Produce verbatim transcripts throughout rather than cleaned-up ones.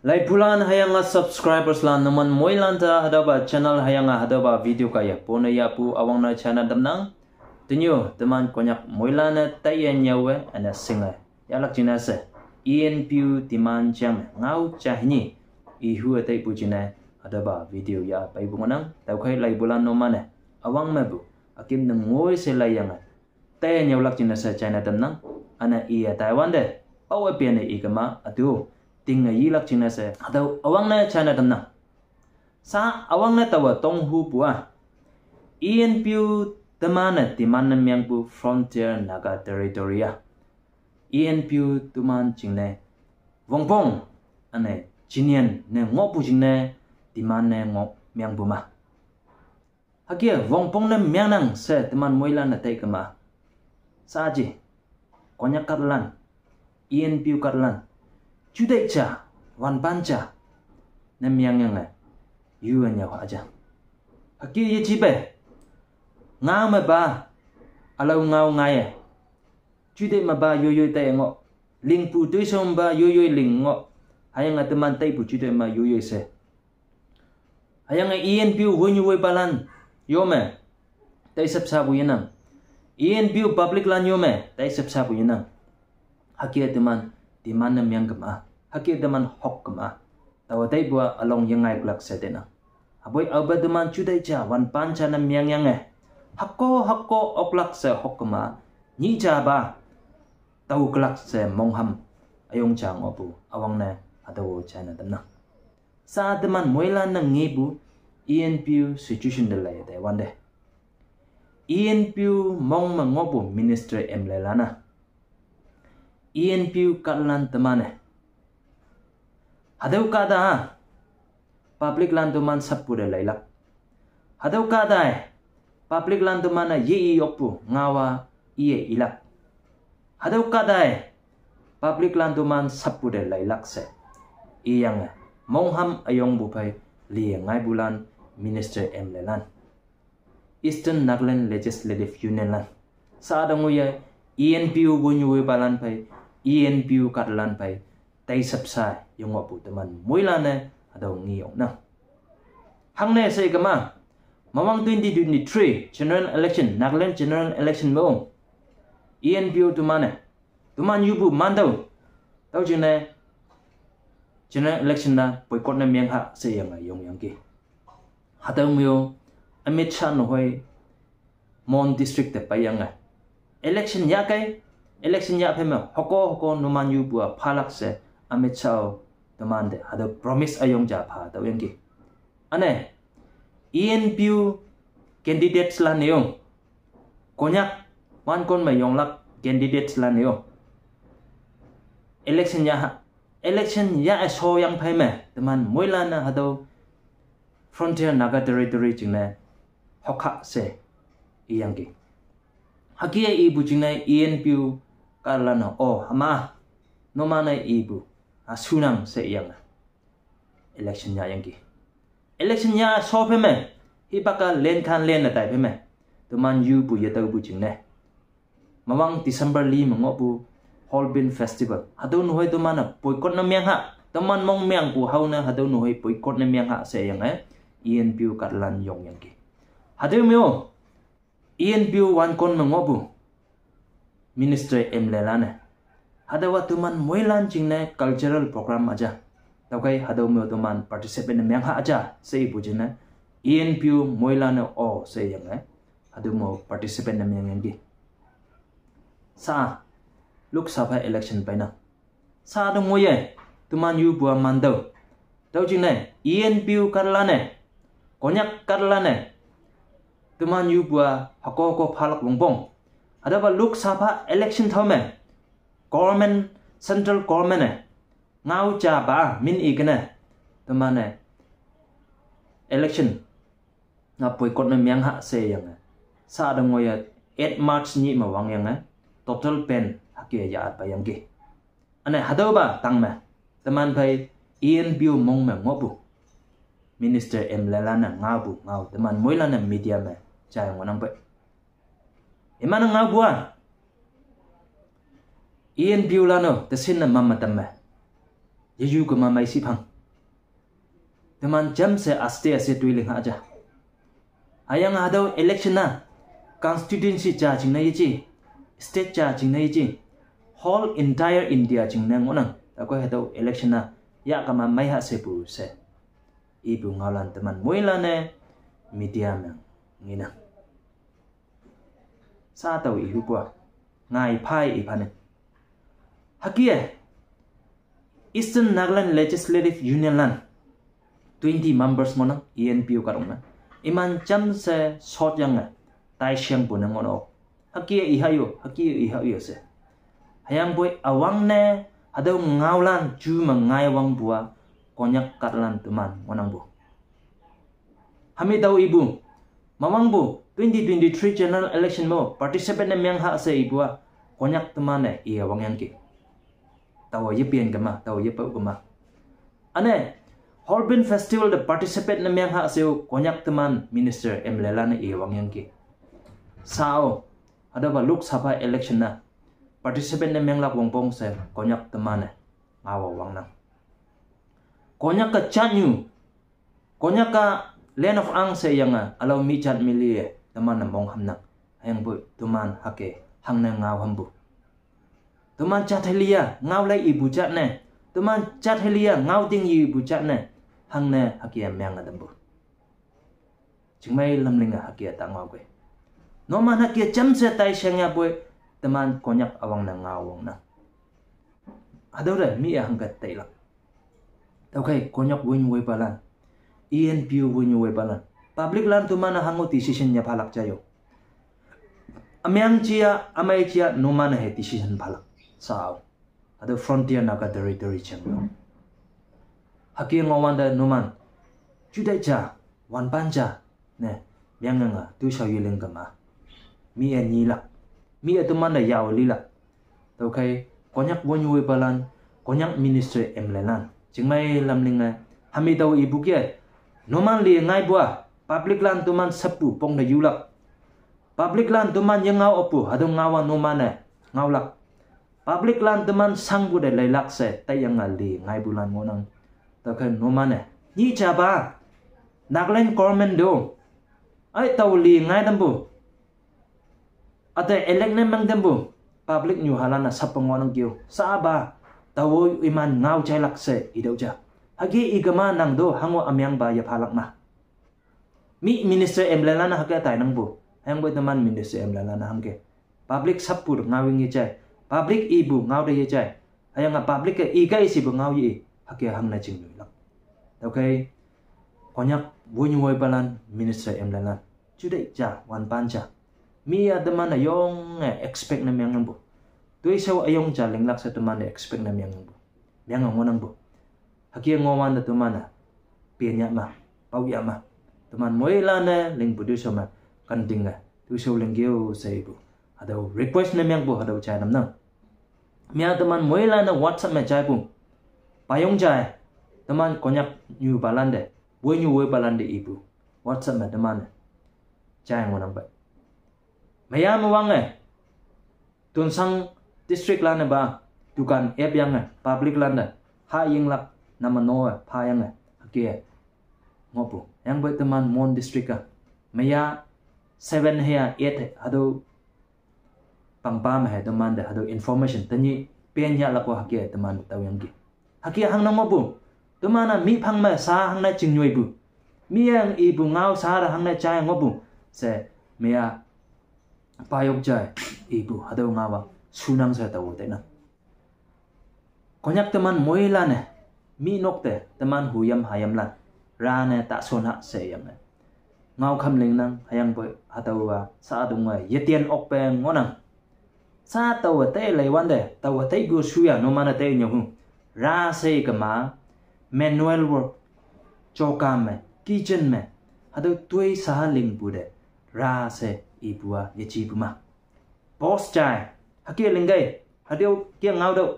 Laipulan hüyange subscribers lan numan moilan te hatüopa channel hüyange hatüopa video kaiye pone yahpu üwangne china tamnang. Tenyo teman Konyak moilan-e taiye nyüowe üne shinge yahlak jingne she, E N P O demand jam ngao ja hini ihu-e taipu jingne hatüopa video yah peipu ngohnang. Tüokhei laipulan numan-e üwang mepu üküm ne ngoi she laiyange taiye nyüolak jingne she china tamnang. Üne iye taiwante, aowe pene ikema ütu tinge yilak jingne she hatüo üwangne china tamnang. Sha üwangne taowe tonghupu-a, E N P O teman-e demand ne mengpu Frontier Naga Territory-a, E N P O teman jingne wongpong üne jinian ne ngohpu jingne demand ne ngoh mengpu ma. Hüke wongpong ne mengnang she teman moilan-e taikema. Shaaji, Konyak kahtalan, E N P O kahtalan, juteih ja, wanpan ja ne mengyange yu-e nyüo aja. Hüke yejipe, ngao mepa ülao ngao ngaiye, juteih mepa yoiyoi taiye ngoh, lingpu toishonpa yoiyoi ling ngoh, hüyange teman taipu juteih me yoiyoi she. Hüyange E N P O wonyu woipalan yome taishap shapu yenang, E N P O public lan yome taishap shapu yenang. Hüke teman demand ne mengkema, hüke teman hokkema, taowe taipu-a ülong yengai oklak she tenang. Hüpoi aope teman juteih ja wanpan ja ne mengyange, hüko hüko oklak she hokkema, nyih japa tao oklak she mongham üyong ja ngohpu üwangne hatüo china tamnang. Sha teman moilan-e ngepu E N P O situation te laiye taiwante, E N P O mong me ngohpu ministry M L A lan-a, E N P O kahtalan teman-e hatüo kahta-a public lan teman support te leilak. Hatüo kahta-e public lan teman-e ye-i yokpu ngao-a iye ilak. Hatüo kahta-e public lan teman support te leilak she iyange, mongham üyongpu phei liye ngaipulan ministry M L A lan, Eastern Nagaland Legislative Union lan, sha te ngoiye, E N P O wonyu woipalan phei, E N P O kahtalan phei taishap sha yengohpu teman moilan-e hatüo nge oknang. Hangne she kema, mawang twenty twenty-three general election, Nagaland general election me-o, E N P O teman-e, teman yupu mantüo, tüo jingne general election-a boycott ne mengha sheyange yongyangki. Hatüo me-o, Amit Shah nehoi Mon district te peiyange, election yahkei, election yah phei me hüko hüko numan yupu-a phalak she Amit Shah-o temante hatüo promise üyong ja pha tüoyangki. Üne, E N P O candidates lan-e-o, Konyak wankon me yonglak candidates lan-e-o, election yah, election yah-e shoyang phei me teman moilan-e hatüo Frontier Naga Territory jingne hokha she iyangki. Hüke ipu jingne E N P O kahtalan-e, o hüma, numan-e ipu-a shunang she iyange election yahyangki. Election yah sho phei me, hipak-a lenkhan lenne tai phei me, teman yupu yetaopu jingne mawang December li me ngohpu Hornbill Festival, hatüo nehoi teman-e boycott ne mengha, teman mong mengpu hao ne hatüo nehoi boycott ne mengha sheyange E N P O kahtalan yongyangki. Hatüo me-o, E N P O wankon me ngohpu ministry M L A lan-e, hatüowa teman moilan jingne cultural program aja, tüokhei hatüo me-o teman participate ne mengha aja she ipu jingne, E N P O moilan-e o sheyange hatüo me-o participate ne mengyangki. Sha, Lok Sabha election peinang. Sha te ngoiye, teman yupu-a mantüo, tüo jingne E N P O kahtalan-e, Konyak kahtalan-e, teman yupu-a hüko hüko phalak wongpong, hatüopa Lok Sabha election tao me government, central government-e ngao japa min ikene, teman-e election-a boycott ne mengha sheyange, sha te ngoiye, eight March nyih me wangyange total ban hüke yah peiyangki. Üne hatüopa tang me, teman phei E N P O mong me ngohpu Minister M L A lan-e ngaopu ngao teman moilan-e media me jai ngohnang pei. Iman-e ngaopu-a E N P O lan-o tesin-e mama tamme. Yeyu kema mei shiphang. Teman jamshe aste aste toi ling haja. Hüyange hatüo election-a constituency ja jingne yeje, state ja jingne yeje, whole entire India jingne ngohnang. Tüokhei hatüo election-a yahkema mei ha shepu she ipu ngaolan teman moilan-e media me ngenang. Sha tao ihupu-a ngai phei ipha ne. Hüke Eastern Nagaland Legislative Union lan twenty members ngohnang, E N P O kahtok me. Iman jamshe shotyange taishengpu ne ngohnang. Hüke iha yo, hüke iha yo she. Hüyangpoi üwangne hatüo ngaolan ju me ngai wangpu-a Konyak kahtalan teman ngohnangpu. Hami tao ipu, mawangpu twenty twenty-three general election mo participate ne meng ha she ipu-a Konyak teman-e iye wangyangki. Taowa yepen kema, taowa yepao kema. Üne, Hornbill Festival te participate ne meng ha she-o Konyak teman minister M L A lan-e iye wangyangki. Shao, hatüopa Lok Sabha election-a participate ne menglak wongpong she Konyak teman-e ngaowa wangnang. Konyak-e jatnyu, Konyak-a land of ang sheyange ülao mi jat mi li-e teman-e mong hamnang. Hüyangpoi teman hüke hangne ngao hampu. Teman jat heli-a ngao lai ipu jat ne, teman jat heli-a ngao ting ipu jat ne, hangne hüke menge tampu. Chingmei lamlinge hüke ta ngao kei. Numan hüke jamshe taisheng yapoi, teman Konyak üwangne ngao wangnang. Hatüo te mi-e hangke tailak. Tüokhei Konyak woinyu woipalan, E N P O woinyu woipalan, public lan teman-e hango decision yephalak ja yo. Ümeng ja, ümei ja numan-e hei decision phalak. Shao, hatüo Frontier Naga Territory jeng no. Hüke ngohwante numan jutai ja, wanpan ja ne, mengyange toishao yeling kema. Mi-e nyilak, mi-e teman te yao lilak. Tüokhei Konyak woinyu woipalan, Konyak minister M L A lan, chingmei lamlinge hami tao ipu ke, numan li ngaipu-a public lan teman seppu pong te yulak. Public lan teman yengao okpu hatüo ngao-a numan-e ngaolak. Public lan teman shangpu te leilak she taiyange li ngaipulan ngohnang. Tüokhei numan-e nyih japa, Nagaland government to, ai tao li ngai tampu, üte elect ne meng tampu, public nyuhalan-a sappe ngohnang keo. Shapa, tao iman ngao jailak she itüo ja. Hüke ikema nang to hango ümengpa yephalak ma. Mi minister M L A lan-a hüke tainangpu. Hüyangpoi teman minister M L A lan-a hangke public sappe ngaoying yejai, public ipu ngao te yejai, hüyange public-e ikei shipu ngao ye, hüke hangne chingnyoilak. Tüokhei Konyak woinyu woipalan, minister M L A lan, jutai ja, wanpan ja, mi-a teman-e yonge expect ne mengyangpu. Toishao üyong ja linglak she teman-e expect ne mengyangpu, menge ngohnangpu. Hüke ngohwante teman-e pen yah ma, pao yah ma. Teman moilan-e lingpu toishao me kantinge toishao ling keo she ipu, hatüo request ne mengpu hatüo jai tamnang. Mi-a teman moilan-e WhatsApp me jaipu, payong jai, teman Konyak nyupalante, woinyu woipalante ipu, WhatsApp me teman-e jai ngohnang pei. Meiya mewange Tuensang district lan-e pa dukan epyange public lante hayinglak number no-e phayange hüke ngohpu. Hüyangpoi teman Mon district-a meiya seven hei-a eight hatüo pangpa me hei temante hatüo information tenyih pen yahlak-o hüke teman taoyangki. Hüke hangne ngohpu, teman-a mi phang me sha hangne chingnyoipu, mi-e ipu ngao sha te hangne jai ngohpu she, meiya payok jai ipu hatüo ngao-a shunang she tao tainang. Konyak teman moilan-e mi nok te teman huyam hayamlan rane ta shon ha she yange ngaokham lingnang. Hüyangpoi hatüowa sha adunge yetian okpe ngohnang. Sha taowe tei leiwante taowe teipu shuya numan-e tei nyüohu, ra she kema, manual work, jokam me, kitchen me, hatüo toi sha lingpu te ra she ipu-a yejepu ma. Boss jai, hüke lingkei, hatüo ke ngaotüoh,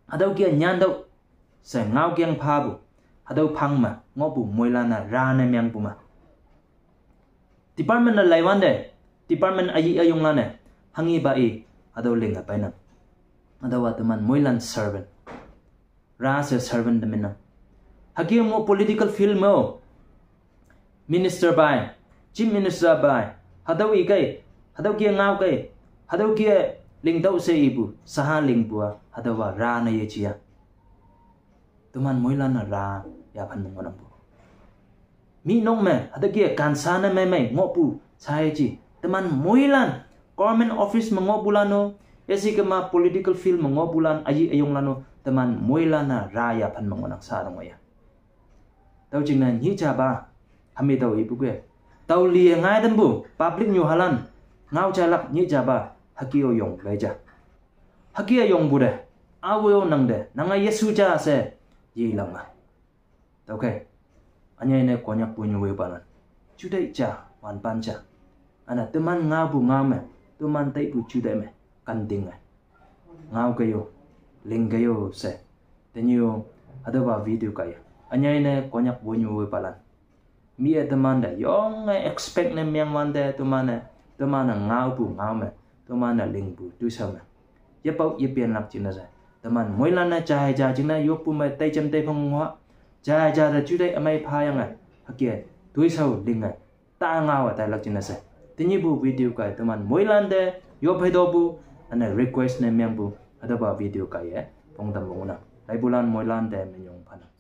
hatüo ke nyantüoh she ngaokeng phapu, hatüo phang me ngohpu moilan-e ra ne mengpu me. Department ne laiwante, department ayi ayonglan-e hanghipa i hatüo linge peinang. Hatüowa teman moilan servant, ra she servant te minnang. Hüke mo political field me-o, minister pai, chief minister pai, hatüo ikei, hatüo ke ngao kei, hatüo ke lingtüoh she ipu shaha lingpu-a hatüowa ra ne yeji-a, teman moilan-e ra yaphan me ngohnangpu. Mi nok me hatüo ke kansa ne meimei ngohpu sha yeji, teman moilan, government office me ngohpulan-o, esi kema political field me ngohpulan, ayi ayonglan-o, teman moilan-e ra yaphan me ngohnang sha tang ngoiya. Tüo jingne nyih japa, hami tao ipu ke, tao li ngai tampu public nyuhalan ngao jalak nyih japa, hüke-o yong lei ja. Hüke-a yongpu te, awo-o nangte nange Jesu ja she yelak ma. Tüokhei, ünyei ne Konyak punyuwepalan, juteih ja, wanpan ja, üne teman ngaopu ngao me, teman taipu juteih me kantinge ngao kei-o, ling kei-o she, tenyih-o hatüopa video kaiye, ünyei ne Konyak punyuwepalan, mi-e teman te yonge expect ne mengwante teman-e, teman-e ngaopu ngao me, teman-e lingpu toishao me, yepao yepenlak jingne she, teman moilan-e jai ja jingne yoppu me tei jam tei phang ngoh, jai ja te juteih ümei phayange, hüke toishao linge, ta ngao-e tailak jingne she, tenyihpu video kaiye teman moilan te yop hei topu, üne request ne mengpu, hatüopa video kaiye pongtam ngohnang. Laipulan moilan te minyong phanang.